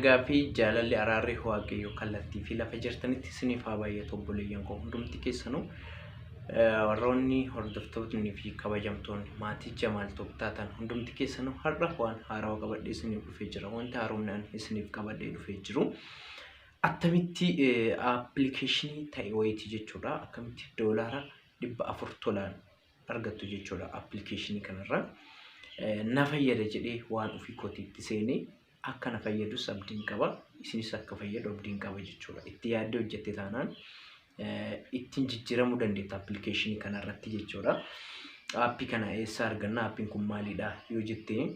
Nagaa fi jaalalli, araarri Waaqayyoo kallattii fi lafa jirtanitti isiniif haa baay'atu, obboleeyyan koo hundumti keessanuu, warroonni hordoftoonni fi kabajamtoonni maatii Jamaal Tube taatan hundumti keessanuu, har'a waan haarawaa qabadhee isiniif dhufee jira. Wanti haaromni ani isiniif qabadhee dhufee jiru attamitti appilikeeshinii ta'e wayitii jechuudha. Akkamitti $400 tolaan argattu jechuudha appilikeeshinii kanarraa. Na fayyada jedhee waan ofii kootiitti seenee akka na fayyadus abdiin qaba. Isinis akka fayyadu abdiin qaba jechuudha. Itti yaaddee hojjette taanaan ittiin jijjiiramuu dandeetta appilikeeshinii kanarratti jechuudha. Aappii kana eessaa arganna? Aappiin kun maalidha yoo jettee,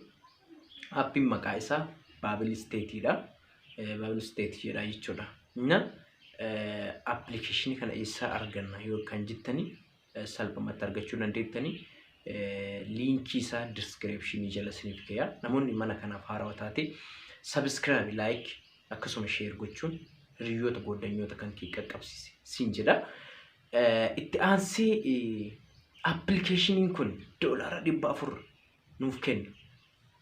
aappiin maqaa isaa Baabil Isteetiidha. Baabil Isteet jedha jechuudha. Na appilikeeshinii kana eessaa arganna yoo kan jettanii, salphumatti argachuu dandeettanii liinkii isaa diskiripshinii jala isiniif ka'a. Namoonni mana kanaaf haarawaa taate subscribe, like akkasuma share gochuun hiriyoota goddanyoota kan kee qaqqabsiise siin jedha. Itti aansee appilikeeshiniin kun $400 nuuf kenna.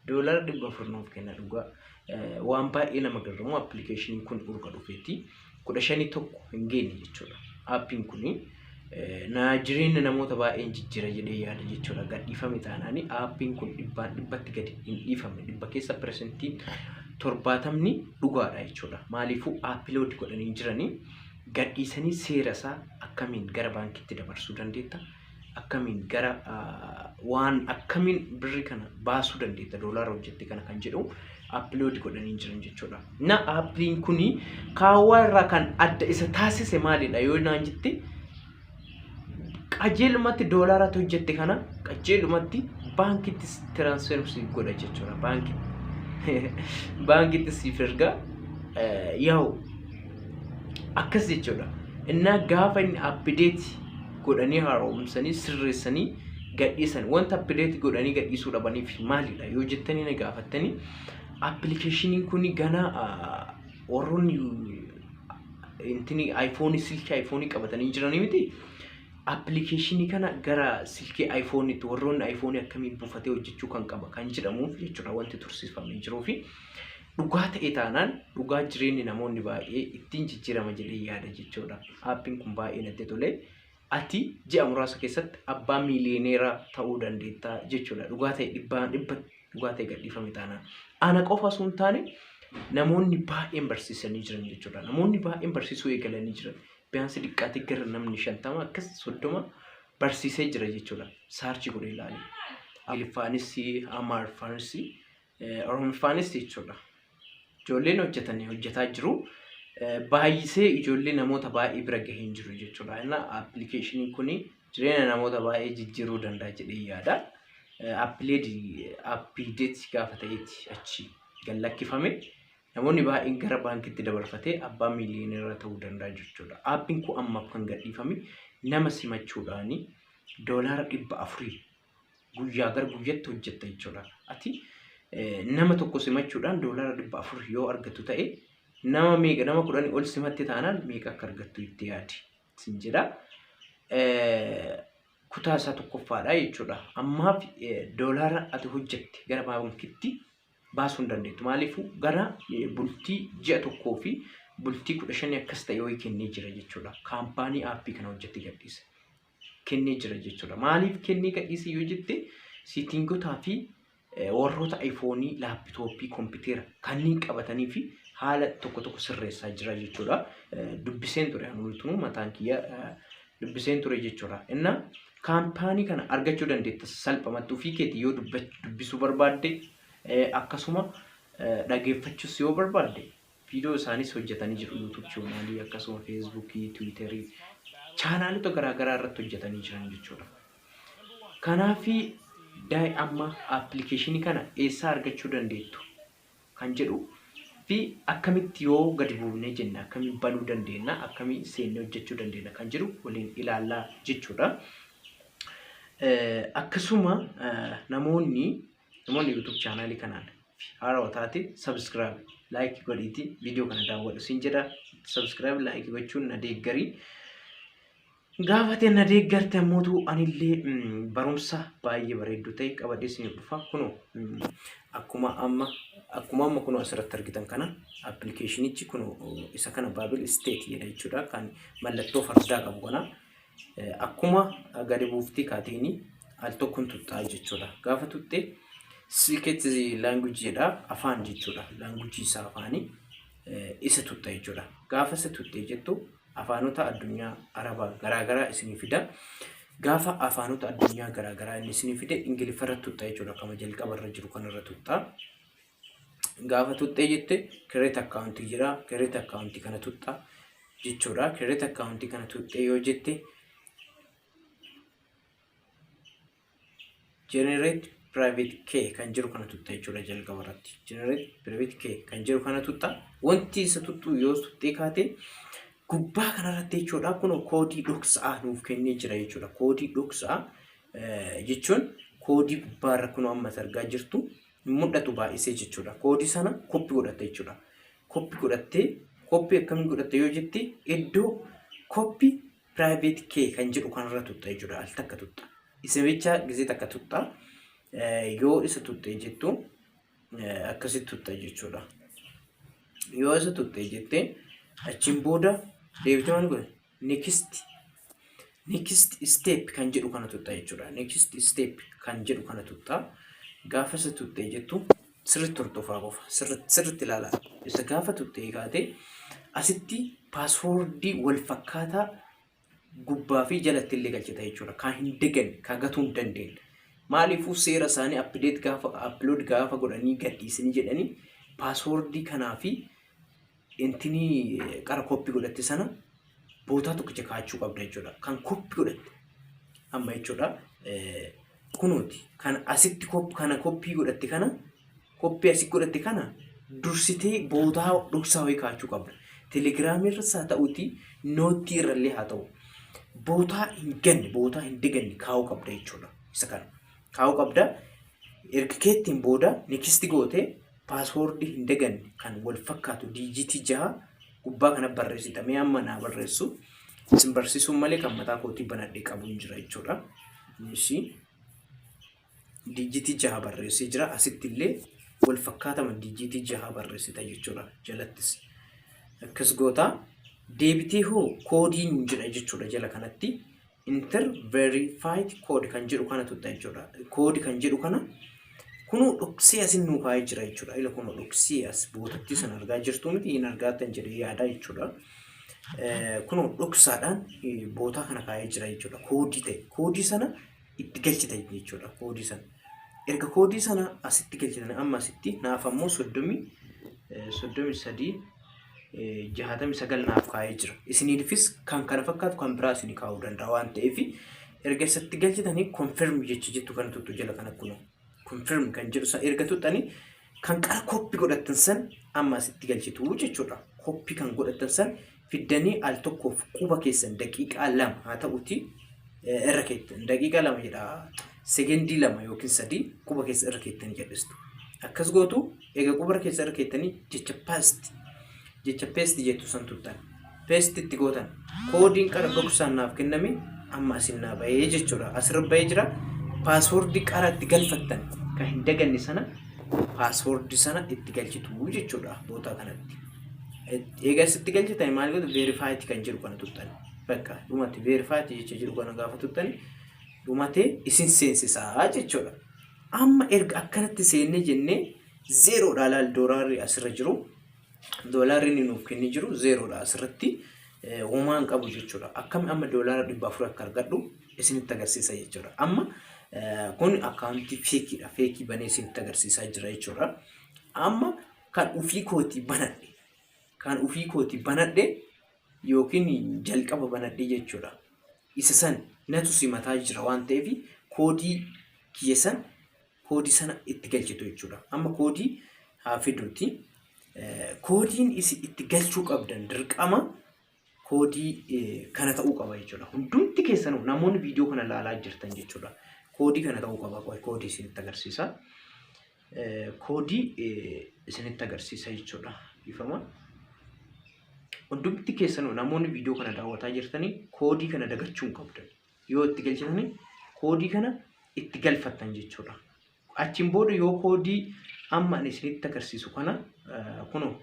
$400 nuuf kenna dhugaa. Waan baay'ee nama gargaaru appilikeeshiniin kun urga dhufeeti. 15 1 hin geenye jechuudha. Aappiin kuni na jireenya namoota baay'een jijjiira jedhee yaada jechuudha. Gadhiifame taanaani aappiin kun dhibbaan dhibbatti gadi hin dhiifamne. Dhibba keessa 70% dhugaadha jechuudha. Maaliifuu upload godhanii jiranii gadhiisanii seera isaa akkamiin gara baankitti dabarsuu dandeetta? Akkamiin gara waan akkamiin birri kana baasuu dandeetta, doolaara hojjette kana kan jedhu upload godhanii jiran jechuudha. Na aappiin kuni kaawwaa irraa kan adda isa taasise maalidha yoo naan jette, qajeelumatti doolaaratu hojjette kana qajeelumatti baankitti transfer siif godha jechuudha. Baankitti siif erga yaa'u akkas jechuudha. Innaa gaafa inni update godhanii haaromsanii sirreessanii gadhiisan, wanta update godhanii gadhiisuu dhabaniif maalidha yoo jettanii na gaafattanii, appilikeeshiniin kun gana warroonni intini aayifoonii, silkii aayifoonii qabatanii jiranii miti. Appilikeeshinii kana gara silkii aayifooniitti warroonni aayifoonii akkamiin buufatee hojjechuu kan qaba kan jedhamuuf jechuudha wanti tursiifamee jiruu fi dhugaa ta'e taanaan dhugaa jireenyi namoonni baay'ee ittiin jijjiirama jedhee yaada jechuudha. Aappiin kun baay'ee natti tole. Ati ji'a muraasa keessatti abbaa miiliyoneeraa ta'uu dandeetta jechuudha. Dhugaa ta'e, dhibbaan dhibba dhugaa ta'e gadhiifame taanaan. Ana qofa osoo hin taane namoonni baay'een barsiisanii jiran jechuudha. Namoonni baay'een barsiisuu eegalanii jiran. Biyaansi xiqqaatee gara namni 50 akkas 30 barsiisee jira jechuudha. Search godhee ilaali. Ingiliffaanis, Amaariffaanis, Oromoffaanis jechuudha. Ijoolleen hojjetanii hojjetaa jiru. Baay'isee ijoollee namoota baay'ee bira gahee hin jiru jechuudha. Inni appilikeeshiniin kun jireenya namoota baay'ee jijjiiruu danda'a jedhee yaada. Update gaafa ta'eeti achi gad lakkifame. Namoonni baay'een gara baankitti dabarfatee abbaa miiliyoneera ta'uu danda'a jechuudha. Aappiin kun ammaaf kan gadhiifame nama simachuudhaani $400 guyyaa gara guyyatti hojjetta jechuudha. Ati nama tokko simachuudhaan $400 yoo argattu ta'e, nama meeqa, nama 10 ol simatte taanaan meeqa akka argattu itti yaadi sin jedha. Kutaa isaa tokkoffaadha jechuudha. Ammaaf doolaara ati hojjette gara baankitti baasuu hin dandeettu. Maaliifuu gara bultii ji'a tokkoo fi bultii 15 akkas ta'e wayii kennee jira jechuudha. Kaampaanii aappii kana hojjette gadhiise. Kennee jira jechuudha. Maaliif kennee gadhiise yoo jette, settingotaa fi warroota aayifoonii, laapitooppii, kompiitera kanneen qabatanii fi haala tokko tokko sirreessaa jira jechuudha. Dubbiseen ture, anumtuu mataan kiyya dubbiseen ture jechuudha. Inna kaampaanii kana argachuu dandeetta salphumatti ofii keetii yoo dubbisuu barbaadde, akkasuma dhageeffachuus yoo barbaadde viidiyoo isaanis hojjetanii jiru. YouTube chaanaalii, akkasuma Feesbuukii, Tiwiiterii, chaanaalota garaagaraa irratti hojjetanii jiran jechuudha. Kanaafi daa'e amma appilikeeshinii kana eessaa argachuu dandeettu kan jedhu fi akkamitti yoo gadi buufnee jenne akkamiin banuu dandeenya, akkamiin seennee hojjechuu dandeenya kan jedhu waliin ilaallaa jechuudha. Akkasuma namoonni YouTube chaanaalii kanaan haarawaa taate subscribe, like godhiiti viidiyoo kana daawwadhu siin jedha. Subscribe, like gochuun na deeggarii. Gaafa na deeggarte ammootu anillee barumsa baay'ee bareedduu ta'e qabadhee isiniif dhufa. Kunoo Akkuma amma kun asirratti argitan kana, appilikeeshinichi kun isa kana Baabil Isteet jedha jechuudha. Kan mallattoo fardaa qabu kana akkuma gadi buuftee kaateeni al tokkoon tuxxaa jechuudha. Gaafa tuxxee select language jedha, afaan jechuudha. Language isaa afaanii isa tuxxa jechuudha. Gaafa isa tuxxee jettu afaanota addunyaa Arabaa garaagaraa isinii fida. Gaafa afaanota addunyaa garaagaraa inni isinii fide, Ingiliffa irratti tuxxa jechuudha. Kama jalqaba irra jiru kanarra tuxxa. Gaafa tuxxee jette create account jira. Create account kana tuxxa jechuudha. Create account kana tuxxee yoo jette, generate private key kan jiru kana tuxxa jechuudha jalqaba irratti. Generate private key kan jiru kana tuxxa. Wanti isa tuxxu yoo tuxxee kaate, gubbaa kanarratti jechuudha, kun koodii dhoksaa nuuf kennee jira jechuudha. Koodii dhoksaa jechuun koodii gubbaarra kun amma argaa jirtu mul'atu baay'isee jechuudha. Koodii sana copy godhatte jechuudha. Copy godhattee, copy akkamii godhatte yoo jette, iddoo copy private key kan jedhu kanarra tuxxa jechuudha. Al takka tuxxa. Isa bicha gizee takka tuxxa. Yoo isa tuxxee jettu akkasitti tuxxa jechuudha. Yoo isa tuxxee jette, achiin booda deebitee maal godhe? Next step kan jedhu kana tuxxa jechuudha. Next step kan jedhu kana tuxxa. Gaafa isa tuxxee jettu, sirriitti hordofaa qofa. Sirriitti ilaalaa. Isa gaafa tuxxee kaate, asitti paaswoordii wal fakkaataa gubbaa fi jalatti illee galchita jechuudha. Kan hin daganne, kan gatuu hin dandeenye. Maaliifuu seera isaanii update gaafa upload gaafa godhanii gadhiisanii jedhanii, paaswoordii kanaa fi intinii qara copy godhatte sana bootaa tokkicha kaa'achuu qabda jechuudha. Kan copy godhatte amma jechuudha. Kunuuti kan asitti kana copy godhatte, kana copy asii godhatte kana dursitee bootaa dhoksaa wayii kaa'achuu qabda. Telegiraamii irras haa ta'uuti, nootii irrallee haa ta'u, bootaa hin ganne, bootaa hin diganne kaa'uu qabda jechuudha. Isa kana kaa'uu qabda. Erga keettiin booda next gootee, paaswoordii hin daganne kan wal fakkaatu diijitii 6 gubbaa kana barreessita. Mee amma naa barreessu. Isin barsiisuun malee kan mataa kootii banadhee qabu hin jira jechuudha. Innis diijitii 6 barreessee jira. Asitti illee wal fakkaatama diijitii 6 barreessita jechuudha. Jalattis akkas goota. Deebitee hoo koodii nuun jedha jechuudha jala kanatti. Enter verified code kan jedhu kana tutta jechuudha. Koodii kan jedhu kana kunoo dhoksee asin nuu kaa'ee jira jechuudha. Ila kunoo dhoksee as bootatti sana argaa jirtu miti, hin argaatan jedhee yaada jechuudha. Kunoo dhoksaadhaan bootaa kana kaa'ee jira jechuudha. Koodii ta'e koodii sana itti galchita jechuudha. Koodii sana. Erga koodii sana asitti galchitan, amma asitti naaf ammoo 33 69 naaf kaa'ee jira. Isiniifis kan kana fakkaatu kan biraa isinii kaa'uu danda'a waan ta'eef, erga isatti galchitanii confirm jecha jettu kana tuttu jala kana. Kunoo confirm kan jedhu san erga tuttanii, kan qara copy godhattan san amma asitti galchitu jechuudha. Copy kan godhattan san fiddanii al tokkoof quba keessan daqiiqaa 2 haa ta'uti irra keettan, daqiiqaa 2 jedha, segendii 2 yookiin 3 quba keessa irra keettanii jal'istu. Akkas gootu. Egaa quba keessa irra keettanii jecha paste jettu san tuttan. Paste itti gootan. Koodiin qara dhoksaan naaf kenname amma asin naa bahee jechuudha. Asirra bahee jira. Paaswoordii qara itti galfattan kan hin daganne sana, paaswoordii sana itti galchitu jechuudha bootaa kanatti. Egaa asitti galchitan maal gootu? Verified kan jedhu kana tuttan. Bakka dhumatti verified jecha jedhu kana gaafa tuttan, dhumatee isin seensisaa jechuudha. Amma erga akkanatti seennee jennee, zeeroodha. Laal, doolaarri asirra jiru, doolaarri inni nuuf kennee jiru zeeroodha, asirratti homaa hin qabu jechuudha. Akkami amma doolaara 400 akka argadhu isinitti agarsiisa jechuudha. Amma kun akkaawuntii feekiidha. Feekii banee isinitti agarsiisaa jira jechuudha. Amma kan ofii kootii banadhe yookiin jalqaba banadhe jechuudha. Isa san natu simataa jira waan ta'eef, koodii kiyya san, koodii sana itti galchitu jechuudha. Amma koodii haa fiduuti. Koodiin isin itti galchuu qabdan dirqama koodii kana ta'uu qaba jechuudha. Hundumti keessanuu namoonni viidiyoo kana ilaalaa jirtan jechuudha. Koodii kana ta'uu qaba. Koodii isinitti agarsiisa. Koodii isinitti agarsiisa jechuudha. Ifama. Hundumti keessanuu namoonni viidiyoo kana daawwataa jirtanii koodii kana dagachuu hin qabdan. Yoo itti galchitanii koodii kana itti galfattan jechuudha. Achiin booda yoo koodii Amma ani isinitti agarsiisu kana kunoo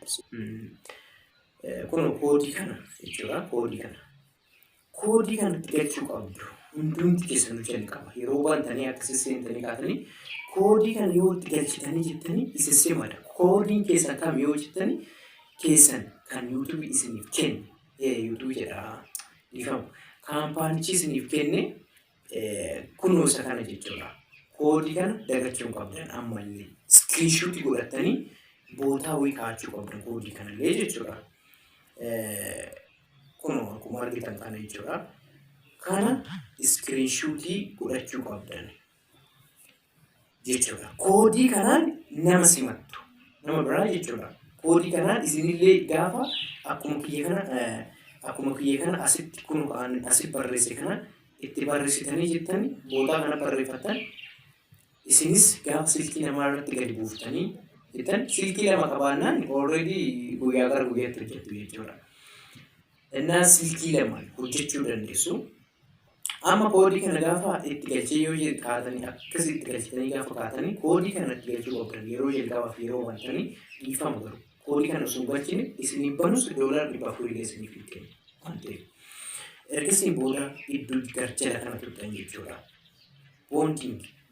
kunoo koodii kana jechuudha. Koodii kana. Koodii kanatti galchuu qabdu. Hundumti keessanuu jalqaba. Yeroo bantanii akkasii seentanii kaatanii koodii kana yoo itti galchitanii jettanii isin simata. Koodiin keessan kam yoo jettanii keessan kan yuutuubii isiniif kenne yuutuubii jedha dhiifama. Kaampaanichi isiniif kenne kunoo isa kana jechuudha. Koodii kana dagachuu hin qabdan ammallee. Iskiriinshuutii godhattanii bootaa wayii kaa'achuu qabdan koodii kanallee jechuudha. Kunoo akkuma argitan kana jechuudha. Kana iskiriinshuutii godhachuu qabdan jechuudha. Koodii kanaan nama simattu. Nama biraa jechuudha. Koodii kanaan isinillee gaafa akkuma kiyya kana asitti kun asitti barreesse kana itti barreessitanii jettanii bootaa kana barreeffattan isinis gaafa silkii namaa irratti gadi buuftanii jettan silkii lama qabaannaan already guyyaa gara guyyaatti hojjettu jechuudha. Innaa silkii lamaan hojjechuu dandeessu. Amma koodii kana gaafa itti galchee yoo kaatanii akkasii itti galchitanii gaafa kaatanii koodii kana itti galchuu qabdan yeroo jalqabaaf yeroo bantanii dhiifama garuu koodii kana osoo hin galchine isiniif banus $400 isiniif hin kennu waan ta'eef. Ergasii booda iddoo garjala kana tuqxan jechuudha.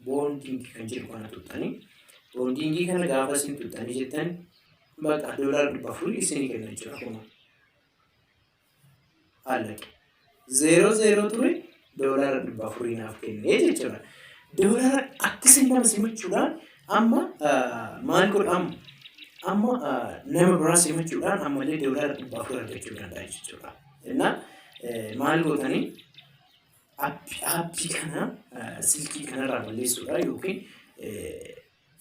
Bonding kan jedhu kana tuqxanii bondingii kana gaafa isin tuqxanii jettan bakka $400 isinii kenna jechuudha kun. Allaqe. 0 0 ture $400 naaf kennee jechuudha. Doolaara akkasiin nama simachuudhaan amma maal godha amma nama biraa simachuudhaan ammallee $400 argachuu danda'a jechuudha. Innaa maal gootanii aappii kana silkii kanarraa balleessuudha yookiin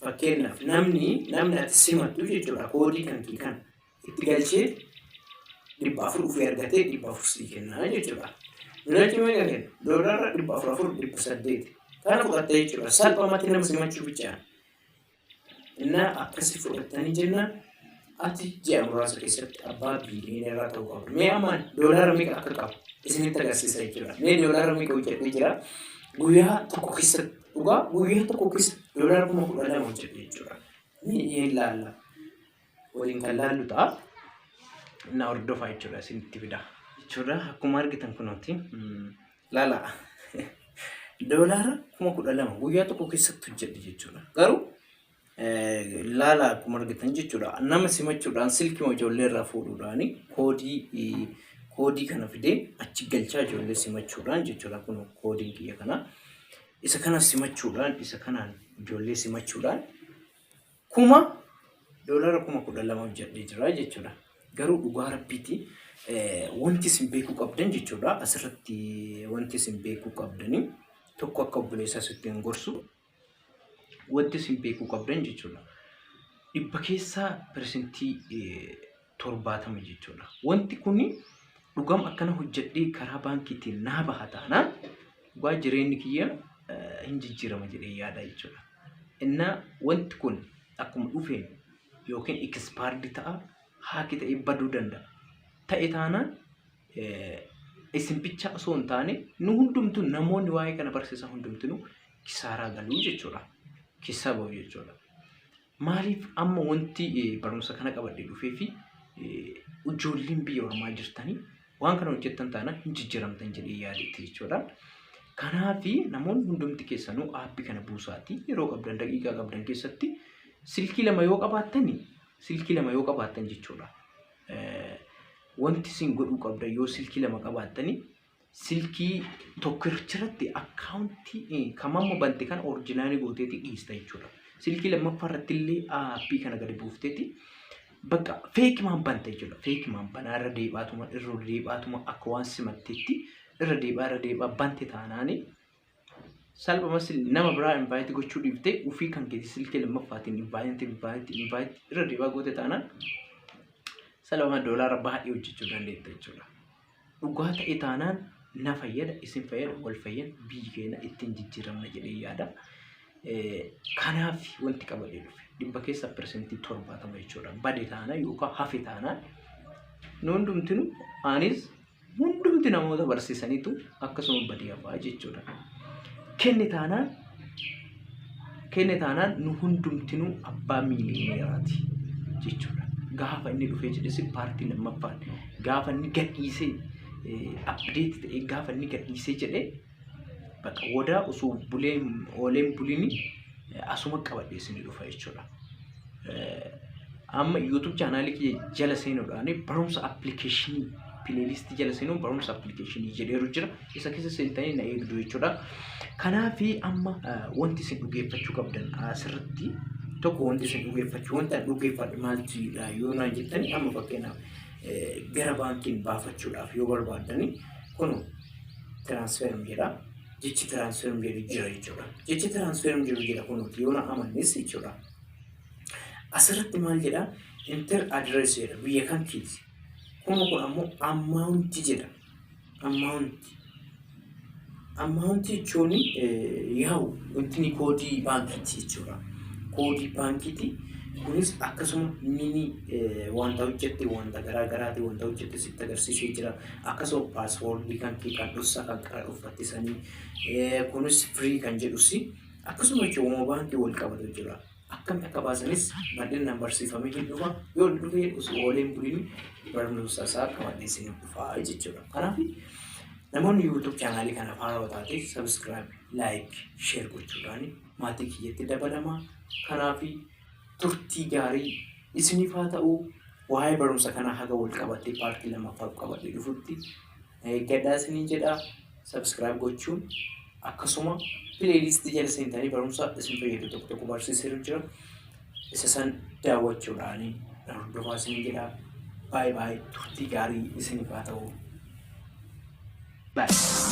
fakkeenyaaf namni ati simattu jechuudha koodii kan kee kana itti galchee 400 ofii argatee 400 sii kennaa jechuudha. Nulatti meeqa kenna? $400 afur 800. Kana fudhattee jechuudha. Salphumatti nama simachuu bichaan. Innaa akkasi fudhattanii jennaan ati ji'a muraasa keessatti abbaa biiliyooneeraa ta'uu qabdu. Mee ammaan doolaara meeqa akka qabu isinitti agarsiisa jechuudha. Mee doolaara meeqa hojjedhee jira? Guyyaa tokko keessatti dhugaa guyyaa tokko keessatti $12,000 hojjedhe jechuudha. Mee ni ilaalla. Waliin kan laallu ta'a. Na hordofaa jechuudha isinitti fida. Jechuudha akkuma argitan kunooti. Laala. $12,000 guyyaa tokko keessatti hojjedhe jechuudha. Garuu laala akkuma argitan jechuudha. Nama simachuudhaan silkii ijoollee irraa fuudhuudhaan koodii kana fidee achi galchaa ijoollee simachuudhaan jechuudha. Kun koodiin kiyya kana. Isa kana simachuudhaan isa kanaan ijoollee simachuudhaan $12,000 hojjedhee jira jechuudha. Garuu dhugaa rabbiiti wanti isin beekuu qabdan jechuudha. Asirratti wanti isin beekuu qabdanii tokko akka obboleessaa sitti hin gorsu wanti isin beekuu qabdan jechuudha. Dhibba keessaa 70% jechuudha. Wanti kuni dhugam akkana hojjedhee karaa baankiitiin naa baha taanaan dhugaa jireenyi kiyya hin jijjiirama jedhee yaada jechuudha. Innaa wanti kun akkuma dhufeen yookiin expired ta'a hack ta'ee baduu danda'a. Ta'e taanaan isin bichaa osoo hin taane nu hundumtuu namoonni waa'ee kana barsiisan hundumtinuu kisaaraa galuu jechuudha. Keessaa bahu jechuudha. Maaliif amma wanti barumsa kana qabadhee dhufee fi ijoolleen biyya ormaa jirtanii waan kana hojjettan taanaan hin jijjiiramtan jedhee yaadetti jechuudha. Kanaafi namoonni hundumti keessanuu aappii kana buusaatii yeroo qabdan daqiiqaa qabdan keessatti silkii lama yoo qabaattan jechuudha. Wanti isin godhuu qabdan yoo silkii lama qabaattanii silkii tokkichirratti akkaawuntii kamamma bante kana original gooteeti dhiista jechuudha. Silkii lammaffaa irratti illee aappii kana gadi buufteeti bakka fake maan banta jechuudha. Fake maan banaa irra deebi'aatuma akka waan simatteetti irra deebi'aa irra deebi'aa bante taanaani salphumatti nama biraa invite gochuu dhiiftee ofii kan keetii silkii lammaffaatiin invite invite invite irra deebi'aa goote taanaan salphuma doolaara baay'ee hojjechuu dandeetta jechuudha. Dhugaa ta'e taanaan na fayyada, isin fayyada, wal fayyada, biyyi keenya ittiin jijjiiramna jedhee yaada. Kanaaf wanti qabadhee dhufe dhibba keessa 70% jechuudha. Bade taanaan yookaan hafe taanaan nu hundumtinu anis hundumti namoota barsiisaniitu akkasuma badee hafaa jechuudha. Kenni taanaan Kenne taanaan nu hundumtinuu abbaa miiliyoneeraati jechuudha. Gaafa inni dhufee jedhes paartii lammaffaan gaafa inni gadhiisee update ta'ee gaafa inni gadhiisee jedhee bakka wadaa osoo bulee ooleen bulini asuma qabadhee isinii dhufa jechuudha. Amma YouTube chaanaalii kiyya jala seenuudhaan barumsa appilikeeshinii pileelistii jala seenuun barumsa appilikeeshinii jedheeru jira. Isa keessa seentanii na eegdu jechuudha. Kanaaf amma wanti isin dhugeeffachuu qabdan asirratti tokko wanti isin dhugeeffachuu wanta dhugeeffadhe maaltidha yoo naan jettani, amma fakkeenyaaf gara baankiin baafachuudhaaf yoo barbaaddani kun transfer jedha. Jechi transfer jedhu jira jechuudha. Jechi transfer jedhu jira kun yoo na amannes jechuudha. Asirratti maal jedha? Enter address jedha, biyya kam keeti. Kun ammoo amount jedha. Amount. Amount jechuun yaa'u wanti koodii baankiiti jechuudha. Koodii baankiiti. Kunis akkasuma mini wanta hojjette, wanta garaa garaati wanta hojjette sitti agarsiisee jira. Akkasuma paaswoordii kan kee kan dhoksaa kan qara uffattisanii kunis free kan jedhus akkasuma jechuun baankii wal qabatu jira. Akkamitti akka baasanis bal'inaan barsiifamee hin dhufa. Yoo dhufee osoo ooleen buliin barumsa isaa qabadhee isin dhufa jechuudha. Kanaaf namoonni YouTube chaanaalii kana haarawaa taate subscribe, like, share gochuudhaan maatii kiyyatti dabalamaa. Kanaaf turtii gaarii isiniif haa ta'u. Waa'ee barumsa kanaa haga wal qabattee paartii lammaffaa qabadhee dhufutti eeggadhaa isiniin jedha. Subscribe gochuun akkasuma pileelistii jala seentanii barumsa isin fayyadu tokko tokko barsiisee jira. Isa san daawwachuudhaan hordofaa isiniin jedha. Baay'ee baay'ee turtii gaarii isiniif haa ta'u. Bye.